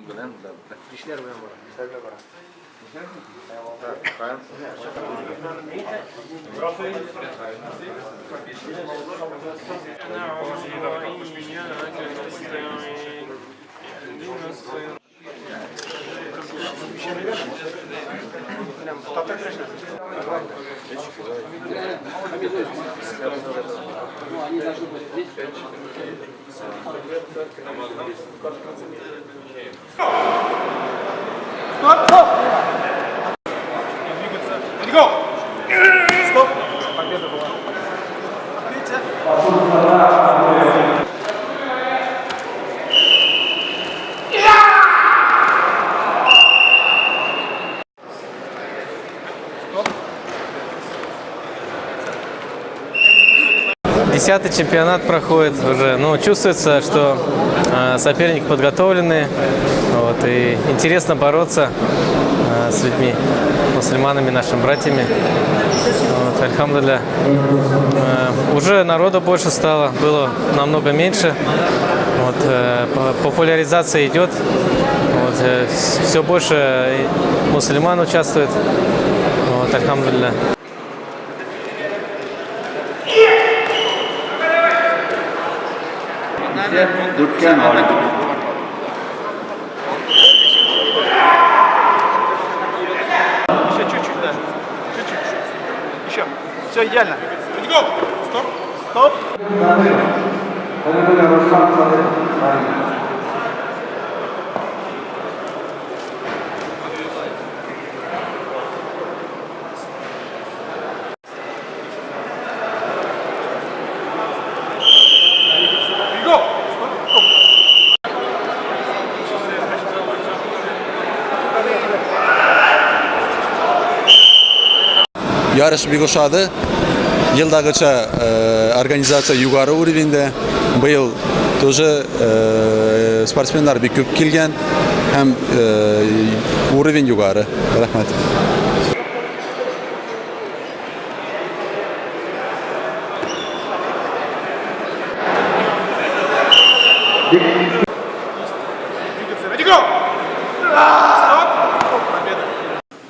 Беләм, да. Бишләр белән бара. Бишләр белән бара. Десятый чемпионат проходит уже. Ну, чувствуется, что соперник подготовленный. Вот, и интересно бороться с людьми, мусульманами, нашими братьями. Вот, альхамдулилля. Уже народа больше стало, было намного меньше. Вот, популяризация идет. Вот, все больше мусульман участвует. Вот, альхамдулилля. Дүрткә ноль. Еще чуть-чуть даже. Чуть-чуть. Еще. Все идеально. Стоп. Стоп. Ярыш бик ошады. Елдагыча организация югары уровеньдә. Быел тоже спортсменнар бик күп килгән һәм уровень югары. Рәхмәт.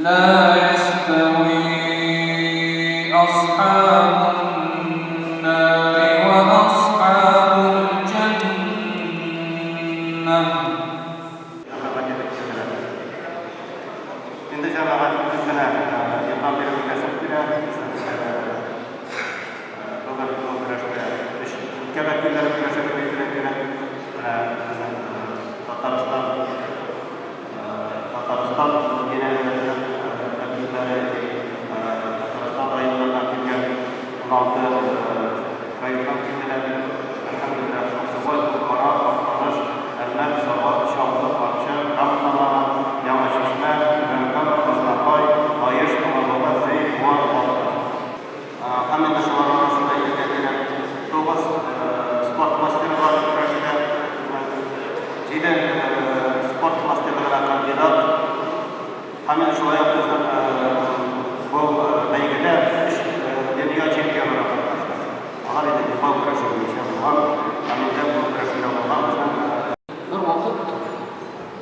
لا يستوي أصحاب النار وأصحاب الجنة. Инде җәмәгать үзенә илһам бирү кәсеп килә. Бүген бу көрәштә өч өлкә вәкилләре көрәшә дип әйтергә кирәк. Менә безнең Татарстан Татарстан вәкилләре, Татарстан районнарыннан килгән 16 районнан килделәр. Әлхәмдүлилләһ, Аксубай, Кукмара, Актаныш, Әлмәт, Саба, Чаллы, Арча, Кама Тамагы, Яңа Чишмә, Түбән Кама, Азнакай, Лаеш, Алабуга, Зәй, Буа, Балтач. Һәм инде шулар арасында әйтергә кирәк, тугыз спорт мастеры бар көрәштә. Җиде спорт мастерлыгына кандидат. Һәм инде шулай ук безнең бу бәйгедә өч дөнья чемпионы да катнашты. Алар инде билбау көрәше буенча булган һәм инде бу көрәшендә булган безнең Бервакыт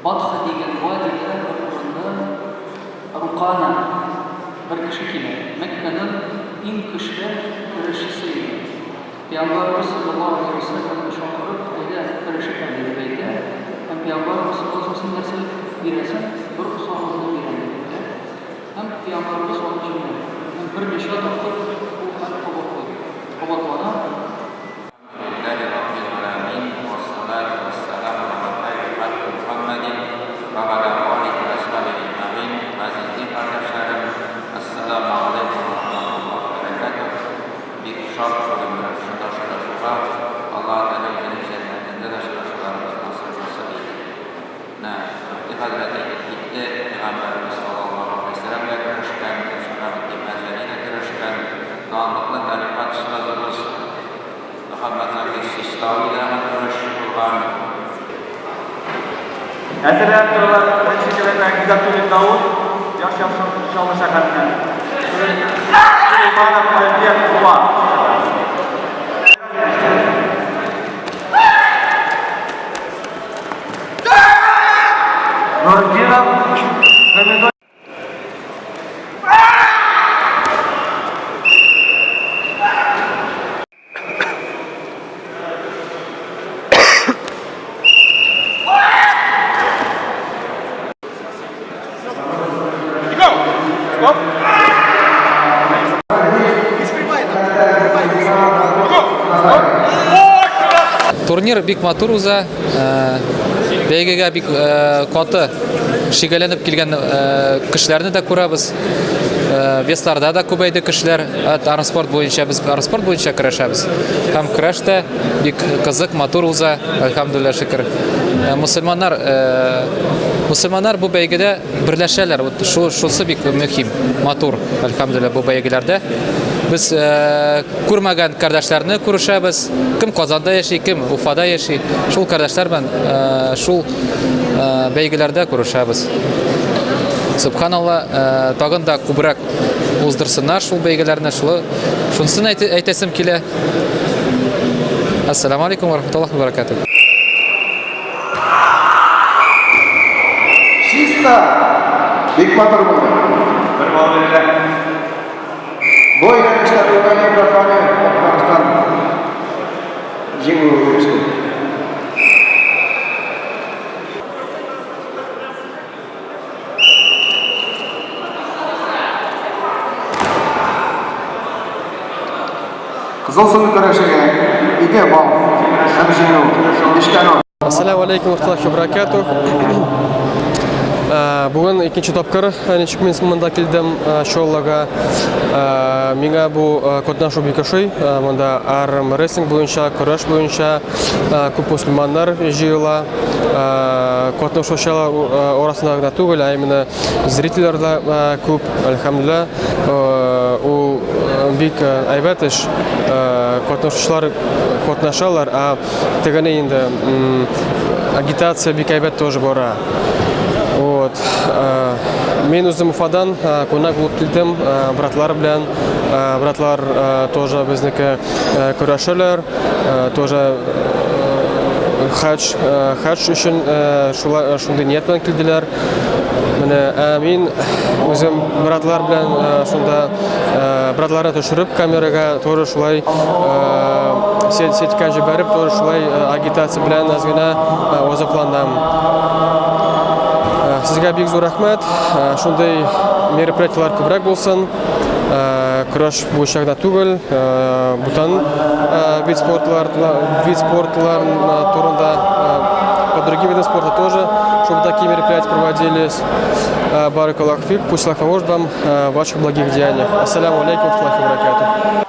Батха дигән вадида бер урында Рукана бер кеше килә. Мәккәнең иң көчле көрәшчесе иде. Пәйгамбәребез салләллаһу галәйһи вә сәлләмне чакырып, Әйдә, көрәшик әле, дип әйтә. Һәм пәйгамбәребез салләллаһу галәйһи вә сәлләм, Син нәрсә бирәсең, бер сагызны бирәм, дип әйтә. Һәм пәйгамбәребез аны җиңә. Һәм берничә тапкыр бу хәл кабатлый, кабатлана. Лилләһи раббил галәмин, вәссалату вәссәламу галә хәйри халки Мухәммәдин вә галә алиһи вә асхабиһи әҗмәгыйн. Газиз дин кардәшләрем, әссәламү галәйкүм вә рахмәтуллаһи вә бәрәкәтүһ. Бик шат бүген менә шушында очрашуга. Аллаһы Тәгалә үзенең җәннәтендә дә очрашуларыбыз насыйп кылсын иде. Менә мөфти хәзрәт әйтеп китте, пәйгамбәребез саллаллаһу галәйһи вә сәлләм дә көрәшкән, Шиһабетдин Мәрҗани дә көрәшкән, данлыклы тарикать остазыбыз Мөхәммәтзакир Систауи да көрәшче булган. Әзерләнеп торалар. Беренче киләгә Гизатуллин Даут, Яр Чаллы шәһәреннән. Сулейманов Альберт, Буа шәһәре. Нуртдинов Хамидуллин. Турнир бик матур уза. Э, бәйгегә бик э, каты шигәләнеп килгән э, кешеләрне дә күрәбез. Весларда да күбәйде кешеләр. Армспорт буенча без армспорт буенча көрәшәбез. Һәм көрәш тә бик кызык, матур уза, әлхәмдүлилләһ шөкер. Мөселманнар мөселманнар бу бәйгедә берләшәләр. Вот шу шусы бик мөһим, матур, әлхәмдүлилләһ бу бәйгеләрдә. Без күрмәгән кардәшләрне күрешәбез. Кем Казанда яши, кем Уфада яши. Шул кардәшләр белән шул бәйгеләрдә күрешәбез. Субханалла, тагын да күбрәк уздырсыннар шул бәйгеләрне. Шулы шунысын әйтәсем килә. Ассаламу алейкум ва рахматуллахи ва баракатух. Чиста! Бик матур булды. Бер балл бирелә. Бу әйләнештә Нургалиев Рафаэль Татарстан җиңүгә иреште. Кызыл сулы көрәшегә 2 балл һәм җиңү. Бишкә ноль. Ассаламу алейкум ва баракатух. Бүген икенче тапкыр ничек мин монда килдем Чаллыга. Миңа бу катнашу бик ошый. Монда арм-рестлинг буенча, көрәш буенча күп мөселманнар җыела. Катнашучылар арасында гына түгел, ә именно зрительләр дә күп, әлхәмдүлилләһ. Ул бик әйбәт эш. Катнашучылар катнашалар, ә тегене инде агитация бик әйбәт тоже бара. Вот. Мин үзем Уфадан кунак булып килдем, братлар белән. Братлар тоже безнеке көрәшәләр, тоже хаҗ, хаҗ өчен шулай шундый ният белән килделәр. Менә, ә мин үзем братлар белән шунда братларны төшереп камерага тоже шулай сетька җибәреп, тоже шулай агитация белән әз генә азапланам. Сезгә бик зур рәхмәт. Шундый мероприятиеләр күбрәк булсын. Көрәш буенча гына түгел, бүтән вид спортлар, вид спортлар турында по другим видам спорта тоже, чтобы такие мероприятия проводились. Баракаллаху фик, пусть Аллах поможет вам в ваших благих деяниях. Ассаляму алейкум ва рахматуллахи ва баракатух.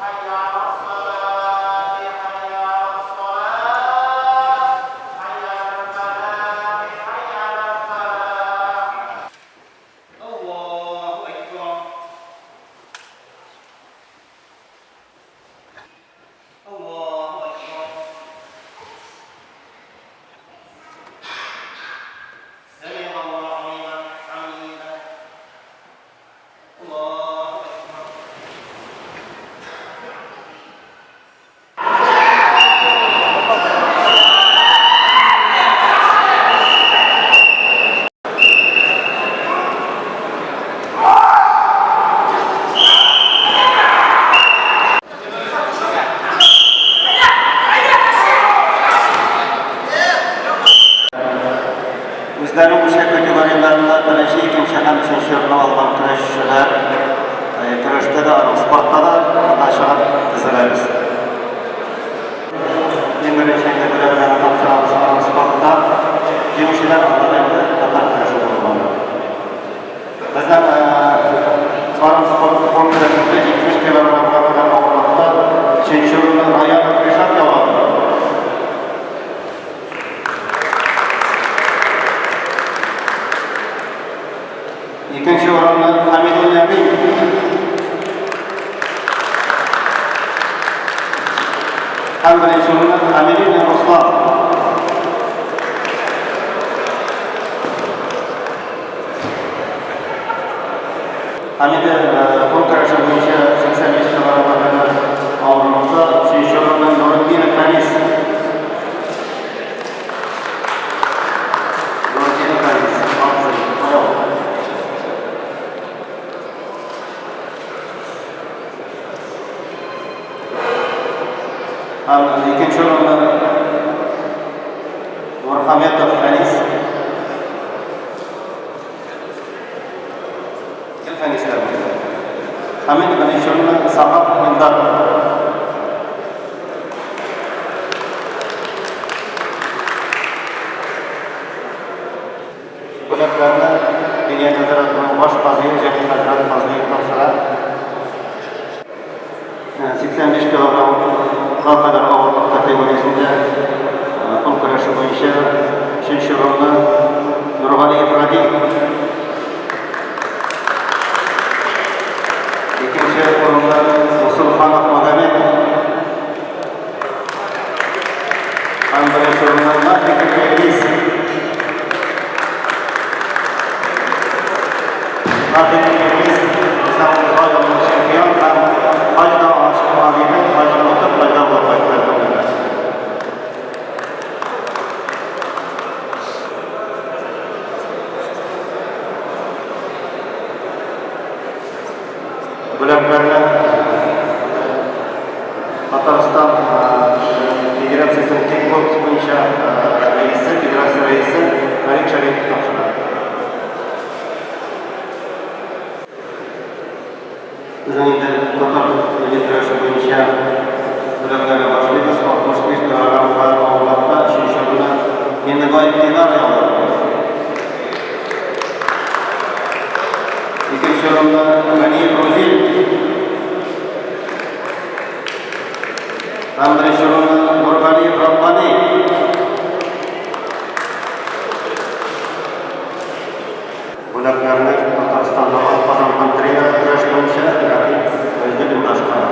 Үзләренең үлчәү категорияләрендә беренче, икенче һәм өченче урынны алган көрәшчеләр көрәштә дә, спортта да монда чыгып тезеләбез. Иң беренче инде бүләкләрне тапшырабыз спортта. Җиңүчеләр алар инде татар көрәше булган. Безнең армспорт кул көрәшендә 70 килограммга кадәр авырлыкта өченче урынны Раянов Ришат яулады. Икенче урынны Хамидуллин Әмин. Һәм беренче урынны Хамидуллин Руслан. Хамиде кул көрәше буенча 85 килограммга кадәр авырлыкта өченче урынны Нуртдинов Фәнис. Нуртдинов Фәнис, абзый. Фәнисләр булды. Һәм инде беренче урынны Сахапов Илдар. Бүләкләрне Диния нәзарәтенең баш казые Җәмил хәзрәт Фазлыев тапшыра. 85 килограммга кадәр авырлык категориясендә кул көрәше буенча өченче урынны Нургалиев Радик. Икенче урынны Мусулханов Магомед. Һәм беренче урынны Нафиков Илгиз. Нафиков Илгиз безнең узган елның чемпион һәм хаҗда чыккан иде, хаҗны отып, хаҗда булып кайтты, әлхәмдүлилләһ. Бүләкләрне Татарстан Федерациясенең кикбокс буенча рәисе, федерация рәисе Фәрит Шәрипов тапшыра. Безнең инде татар милли көрәше буенча бүләкләргә башлыйбыз. 65 килограммга авырлыкта өченче урынны Миннебаев Динар яулады. Икенче урында Ганиев Рузил. Һәм беренче урынны Нургалиев Раббани. Бүләкләрне Татарстанның атказанган тренеры көрәш буенча Рәкыйп Фәйзуллин башкара.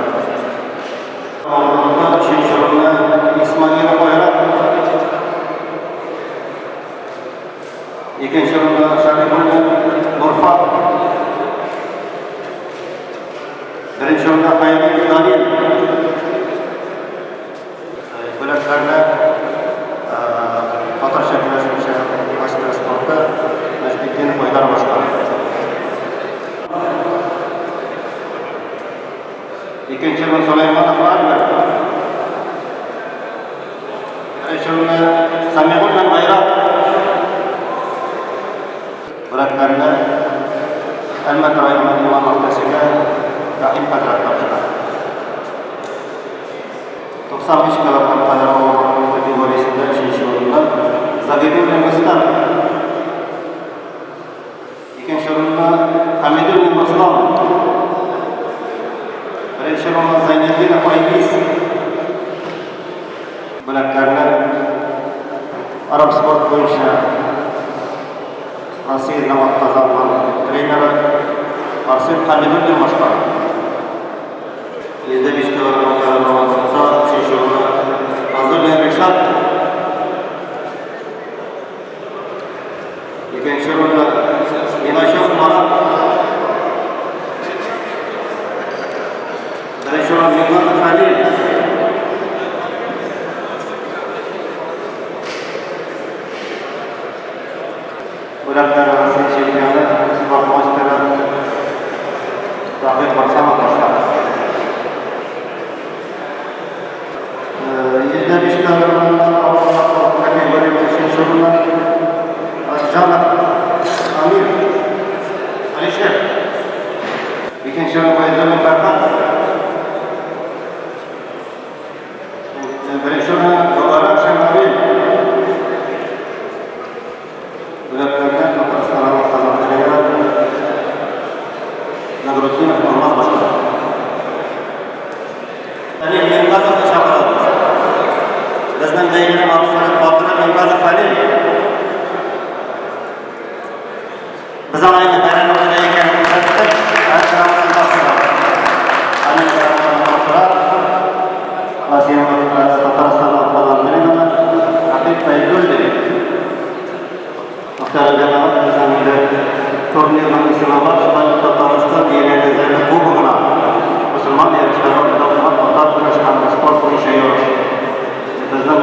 Авырлыкта өченче урынны Исмагилов Айрат. Икенче урында Шәрифуллин Нурфат. Беренче урында Хәйриев Данил. Бүләкләрне татарча көрәш буенча мастер спорты Нәҗметдинов Айдар башкара. Икенче урын Сулейманов Альберт. Беренче урынны Самигуллин Айрат. Бүләкләрне Әлмәт районы имам мөхтәсибе Рәхим хәзрәт тапшыра. 95 килограмм кадәр авырлык категориясендә өченче урынны Загидуллин Рөстәм. Икенче урынны Хәмидуллин Руслан. Беренче урынны Зайнетдинов Айгиз. Бүләкләрне армспорт буенча Россиянең атказанган тренеры Арсен Хәмидуллин башкара. 105 килограмм кадәр авырлыкта өченче урынны Фазуллин Ришат. Икенче урында Миначев Марат. Беренче урын Миңнатов Хәлил. Бүләкләр Россия чемпионы, спорт мастеры Таһир Барсамов башкара. 105 килограммнан авырлык категория өченче урынны Азҗанов Амир Алишер. Икенче урын Фәйзуллин Фәрхат. Беренче урынны Мөбарәкшин Равил. Бүләкләрне Татарстанның Казан тренеры Нагруддинов Алмаз башкара. Хәлил Мингазовны чакырабыз. Безнең бәйгенең абсолют батыры Мингазов Хәлил. Без аңа инде бәрән үтенә икәнен күрсәттек, ә грамотасын тапшырабыз. Хәлил грамотаны тапшыра. Россиянең Татарстанның атказанган тренеры Рәфыйк Фәйзуллин. Мөхтәрәм җәмәгать, безнең инде турнирның исеме бар, шулай ук Татарстан Диния нәзарәте кубогына мөселман ярышлары уздырылган татар көрәш һәм спорт буенча ярыш. Безнең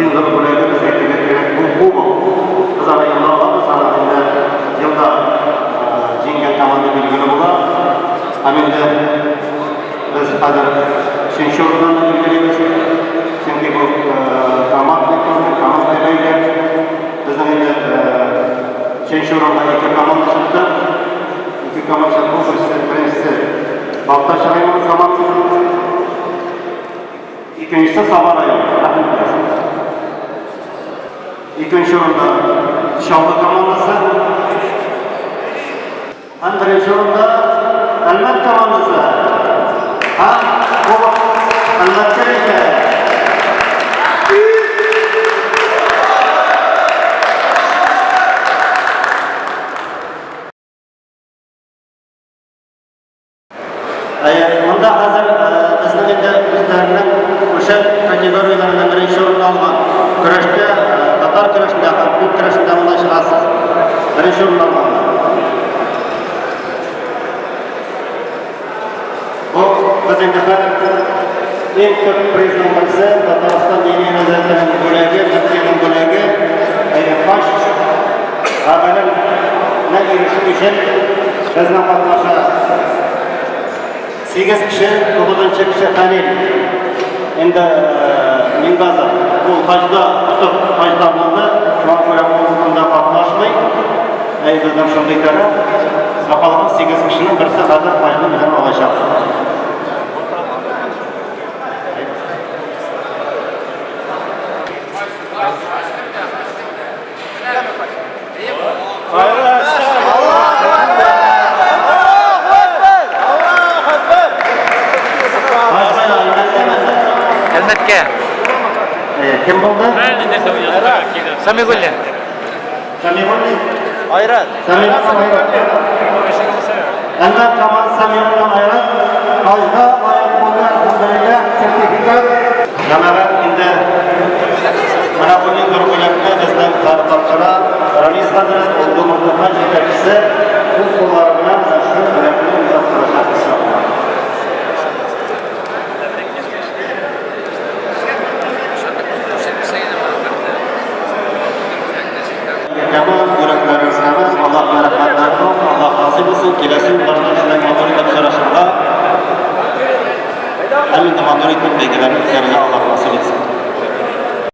иң зур бүләгебез әйтергә кирәк, бу кубок. Без аны елда алабыз, аны инде елда җиңгән команда билгеле була. Һәм инде без хәзер өченче урыннан да билгелибез. Чөнки бу командный турнир, командный бәйге. Безнең инде өченче урынга ике команда чыкты. Республика буенча бу берсе, беренчесе Балтач районы командасы. Икенчесе Саба районы. Рәхмәт. Икенче урында Чаллы командасы. Һәм беренче урында Әлмәт командасы. Һәм кубок Әлмәткә китә. Әйе, монда хәзер безнең инде үзләренең үлчәм категорияләрендә беренче урын алган көрәштә, татар көрәшендә һәм күк көрәшендә монда чыгасыз. Беренче урын алганнар. Бу без инде хәзер иң төп призның берсе Татарстан Диния нәзарәтенең бүләге, мөфтинең бүләге, әйе, хаҗ гамәленә ирешү өчен безнең катнаша 8 кеше, 9 кеше Хәлил. Инде Мингазов ул хаҗда отып, хаҗда булды, шуңа күрә ул монда катнашмый. Әй, безнең шундый таләп. Ә калган 8 кешенең берсе хәзер хаҗны бездән алачак. Әлмәткә. Кем булды? Самигуллин. Самигуллин? Айрат. Самигуллин Айрат. Әлмәт командасы Самигуллин Айрат. Хаҗга лаек булды, әлхәмдүлилләһ, сертификат. Җәмәгать инде менә бу иң зур бүләкне безнең хәл тапшыра. Ранис хәзрәт, ул бу мортахан җитәкчесе, үз куллары белән менә шул бүләкне үзе тапшырачак, иншалла. Тәмам бүләкләрегез тәмам, Аллаһның рәхмәтләре булсын, Аллаһ разый булсын. Киләсе елларда шулай матур итеп очрашырга һәм инде матур итеп бәйгеләрне үткәрергә Аллаһ насыйп итсен.